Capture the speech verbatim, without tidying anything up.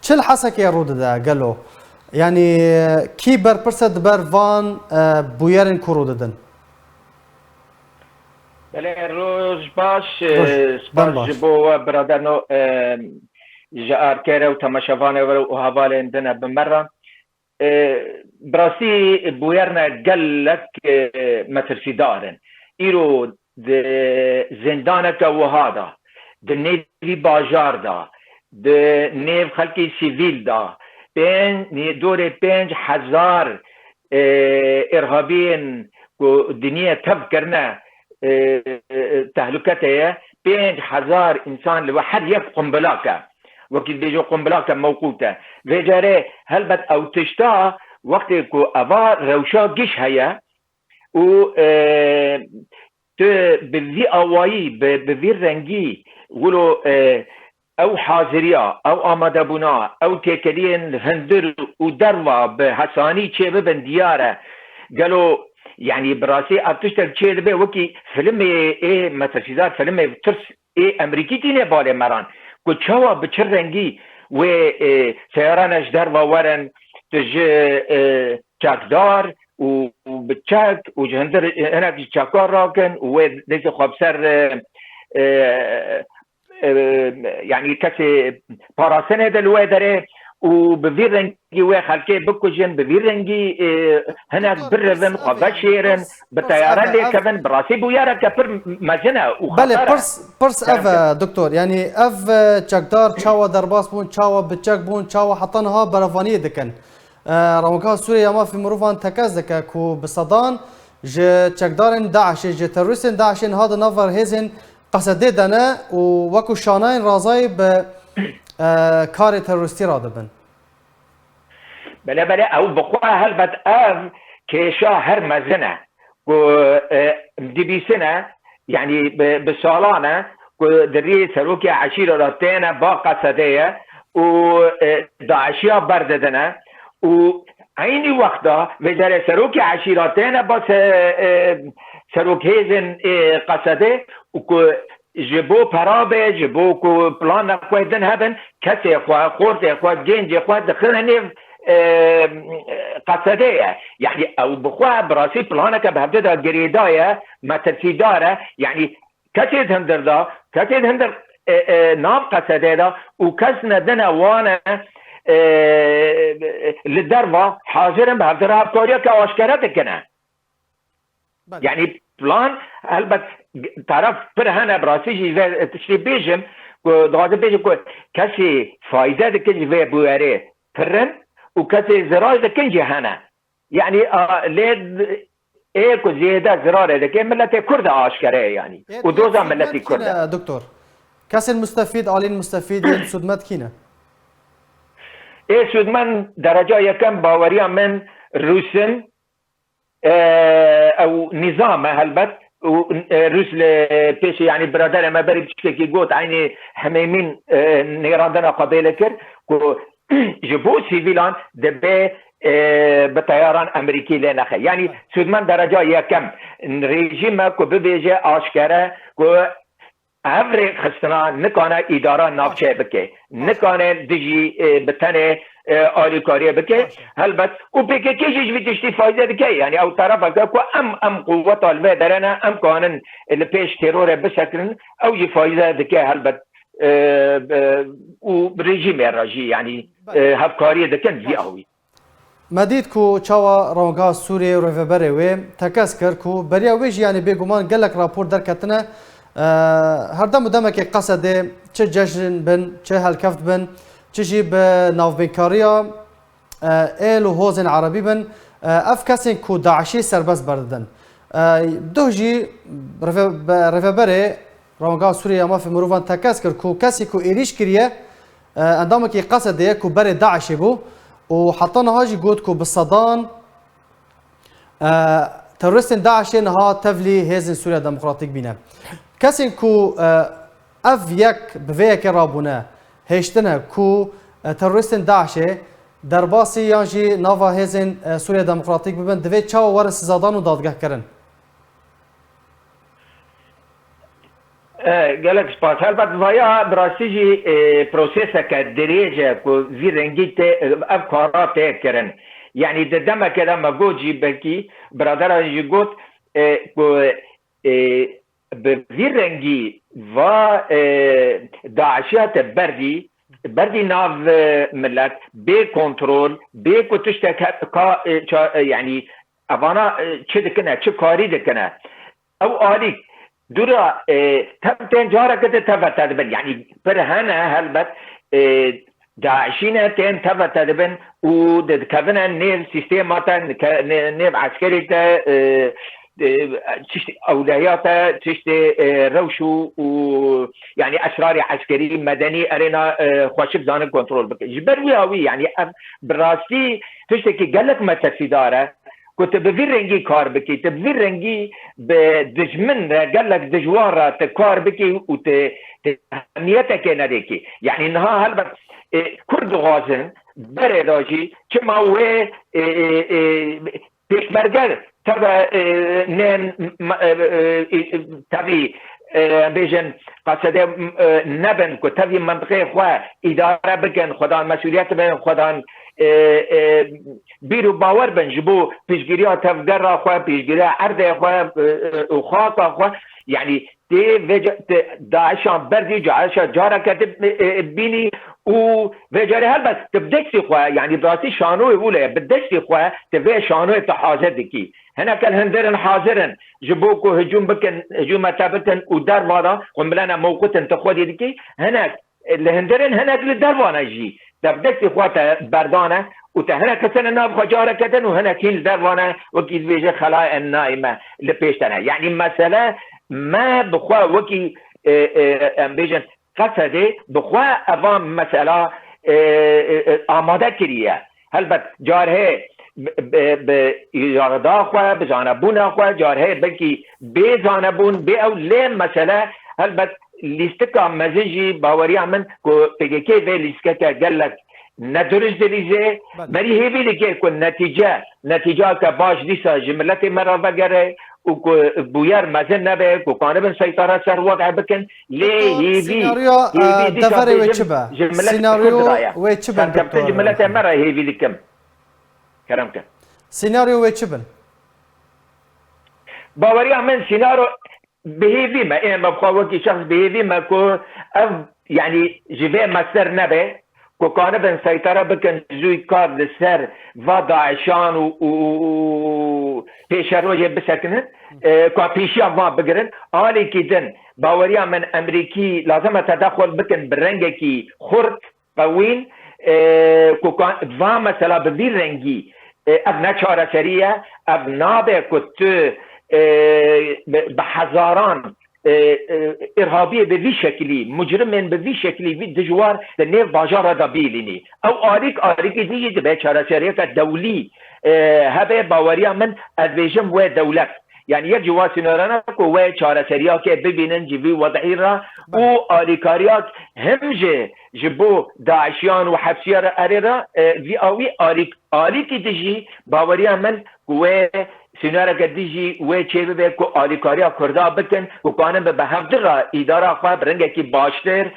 Çi li Hesekê rû dide gelo? Yanî kî berpirs e di ber van, e, bûyerên ku rû didin? Belê, roj baş, Roj, e, spas dem baş. ji bo we biraderno, e, ji arkere û temaşevanê we û hevalên din e bi me re. E, bi rastî bûyerine gelek, e, metirsîdar in. Îro di zindaneke wiha de, di nêvî bajar de, di nêv xelkî sivîl de, pênc, dorê pênc hezar, e, îrhabiyên ku dinyê tev kirine, e, e, tehlûke te ye, pênc hezar însan li we her yek qumbilak e. Wekî dibêje qumbilake mewqût e. Vê carê helbet ew tişta wextê ku eva rewşa giş heye û, e, tu bi vî awayî, bi, bi vî rengî wilo, e, ew haziriya, ew amadebûna, ew têkeliyên hundir û derva bi hesanî çêbibin diyar e. Gelo, yanî bi rastî ev tiştek çêdibe wekî filmê ê metirsîdar, filmê tirs ê Emerîkî tîne balê me re, ku çawa bi çi rengî wê, e, seyarane ji derve werin, tu ji, e, çekdar û, û bi çek û ji hundir, e, hinek ji çeka rakin û wê destê xwe bi ser, e, e, e, yanî kesê parastinê de li wê derê û bi vî rengî wê xelkê bikujin, bi vî rengî, e, hinek Doktor, birivin, pirs xwe ev e, veşêrin, pirs, bi pirs teyare ev e, ev lêkevin, bi rastî bûyereke pir mezin e û Belê, xeter e. Pirs, pirs ev e, doktor. Yanî ev, e, çekdar çawa derbas bûn, çawa bi çek bûn, çawa heta niha berevaniyê dikin. E, Rewingeha Sûriyê ya Mafê Mirovan tekez dike ku bi sedan ji çekdarên DAIŞê, ji terorîstên DAIŞê niha di nava hêzên Qesedê de ne û wekû şanayên razayî bi, e, karê terorîstî radibin. Belê, belê, ew bi xwe helbet ev kêşa her mezin e ku, e, dibîsine, yanî bi, bi salan e ku di rî serokê eşîra de têne ba Qesedê ye û, e, DAIŞiya berdidine û eynî wexta vê derê serokê eşîra têne ba se-, e, serokhêzên, e, Qesedê û ku ji bo pera be, ji bo ku plana xwe din hebin, kesê xwe, xortê xwe, gencê xwe dixine nêv, e, Qesedê ye. Yanî ew bi xwe bi rastî planeke bi hevdê de girêdayî ye, metirsîdar e. Yanî kesê di hundir de, kesê di hundir, e, e, nav Qesedê de û kes nedine wane, e, li derva hazir in bi hevdê re hevkariyeke aşkere dikine. Belê. Yanî plan, helbet, taraf pir hene, bi rastî jî vê tiştê bêjim, ku dixwazim bêjim ku kesê fayde dike ji vê bûyerê pir in û kesê zirar dikin jî hene. Yanî, a, lê ê ku zêde zirarê dike miletê Kurd e aşkere ye yanî. Ê, û doza miletî Kurd e. Doktor? Kesên mustefîd, alîn mustefîd yên sûdmend kî ne? Ê sûdmend dereca yekem baweriya min Rûs in, e, ew nîzam e helbet. Û, e, Rûs li pêşê, yanî biraderê me berî piçekekî got, eynî Hemêmîn, e, nêrandina xwe bêle kir ku ji bo sivîlan dibe, e, bi teyaran Emerîkî lê nexe. Yanî sûdmend dereca yekem. Rejîm e ku bibêje aşkere ku ev rêxistina nikane îdara navçe bike, nikane dijî, e, bi tenê, e, alîkariyê bike. Baş e. Helbet, û P K K jî ji vî tiştî fayde dike. Yanî ew terefeke ku em, em quweta li vê derê ne, em kanin li pêş terorê bisekirin, ew jî fayde dike helbet. E, e, û rejîmê re jî, yanî, Belê. e, hevkariyê dikin vî Baş. awî. Me dît ku çawa Rewingeha Sûriyê û rêveberê wê tekez kir ku beriya wê jî, yanî bêguman gelek rapor derketine, e, her dem û demekê Qesedê çi cejn bin, çi helkeft bin, çi jî bi navbeynkariya, e, êl û hozên erebî bin, e, ev kesên ku DAIŞê serbest berdidin. E, duh jî rêve-, be-, rêveberê Rewingeha Sûriyê ya Mafê Mirovan tekez kir ku kesê ku êrîş kiriye, e, endamekî Qesedê ye ku berê DAIŞê bû û heta niha jî got ku bi sedan, e, terorîstên DAIŞê niha tevlî hêzên Sûriya Demokratîk bîne. Kesên ku, e, ev yek bi vê yekê rabûne, hêştine ku, e, terorîstên DAIŞê derbasî yan jî nava hêzên, e, Sûriya Demokratîk bibin, divê çawa werin sizadan û dadgehkirin? E, gelek spas. Helbet vaya bi rastî jî, e, proseseke dirêj e ku vî rengî tê, ev kara tê kirin. Yanî di demeke de me got jî belkî biradera jî got, e, ku, e, bi vî rengî va, e, DAIŞiya te berdî, berdî nav, e, milet, bê kontrol, bê ku tiştek he-, ka, e, ça-, e, yanî evana, e, çi dikine, çi karî dikine. Ew alî dûra, e, tev tên careke te teve te dibin. Yanî pir hene helbet, e, DAIŞî ne tên teve te dibin û di-, dikevine nêv sîstêma te, nike-, nê-, nêv eskerê te, e, e, tiştê ewleya te, tiştê, e, rewş û, û, yanî esrarê eskerî, medenî, erêna, e, xweşik zanin kontrol bike. Ji ber wî awî, yanî ev bi rastî tiştekî gelek metirsîdar e. Ku tu bi vî rengî kar bikî, tu bi vî rengî bi dijmin re, gelek dijwar re tu kar bikî û tu, tu ehemiyetekê nedêkî. Yanî niha helbet, e, Kurd dixwazin berê de jî çima wê, e, e, e, pêşmerge teve, e, ne, m-, e, e, e, tevî, e, bêjin, qasede, m-, e, nebin ku tevî mentiqê xwe îdare bikin, xwedan mesuliyet bin, xwedan, e, e, bîr û bawer bin ji bo piştgiriya tevgera xwe, piştgiriya erdê xwe, e, e, û xaka xwe. Yanî tê vê ca-, tê DAIŞan berdî, DAIŞa careke di, e, e, bînî û vê carê helbet tu bi destî xwe, yanî bi rastî şanoyê wile ye, bi destî xwe tu vê şanoyê tu hazir dikî. Hinek li hundir in hazir in ji bo ku hicûm bikin, hicûmê te bikin û derva de xwe milene mewqit in tu xwedî dikî. Hinek li hundir in, hinek li derva ne jî. Te bi destê xwe te berdane û te hinek kesene nav xwe careke din û hinek hîn li derva ne, wekî dibêje xelayê nayê me li pêş te ne. Yanî mesele me bi xwe wekî, e, e, em bêjin, Qesedê bi xwe evan mesela, e, e, e, amade kiriye. Helbet car hê bi, bi, bi îrada xwe, bi zanebûna xwe, car hê belkî bê zanebûn, bê ew lê mesele helbet lîstika mezin jî baweriya min ku P K K vê lîstikeke gelek nedurist dilîze, Belê. berî hêvî dike ku netîce, netîceyeke baş dîsa ji miletê me re vegere û ku bûyer mezin nebe, ku kanibin seytara ser wed'e bikin, lê Peki, hêvî, senaryoya, hêvî e, dîsa deverê wê bêjim çi be? ji milet Senaryo Kurd daye. wê çi be, Serkeftin doktor? ji miletê me re hêvî dikim. Kerem ke. Senaryo wê çi bin? Baweriya min senaryo bi hêvî me, ê me bi xwe wekî şexs bi hêvî me ku ev, yanî ji vê mestir nebe, ku kanibin seytara bikin zûy kar li ser va DAIŞan û, û, û, û pêşerojê bisekinin, e, ku pêşiya van bigirin. Alîkî din, baweriya min Emerîkî lazim e tedexul bikin bi rengekî xurt, qewîn, e, ku ka-, va mesela bi vî rengî, e, ev ne çareserî ye, ev nabe ku tu, e, bi, bi hezaran, e, e, îrhabiyê bi vî şekilî, mucrimên bi vî şekilî, vî dijwar di nêv bajara de bîlînî. Ew alîk, alîkî din jî dibe çareseriyeke dewlî, e, hebe baweriya min, ez bêjim wê dewlet. Yanî yek ji wan sînorana ku wê çareseriyakê bibînin ji vî wed'î re û alîkariyak him jî ji bo DAIŞiyan û hepsiya re erê re, e, vî awî alîk-, alîkî dijî baweriya min ku wê sînoreke dijî wê çêbibe ku alîkariya Kurda bikin ku kanin bi, bi hevdi re îdara xwe bi rengekî baştir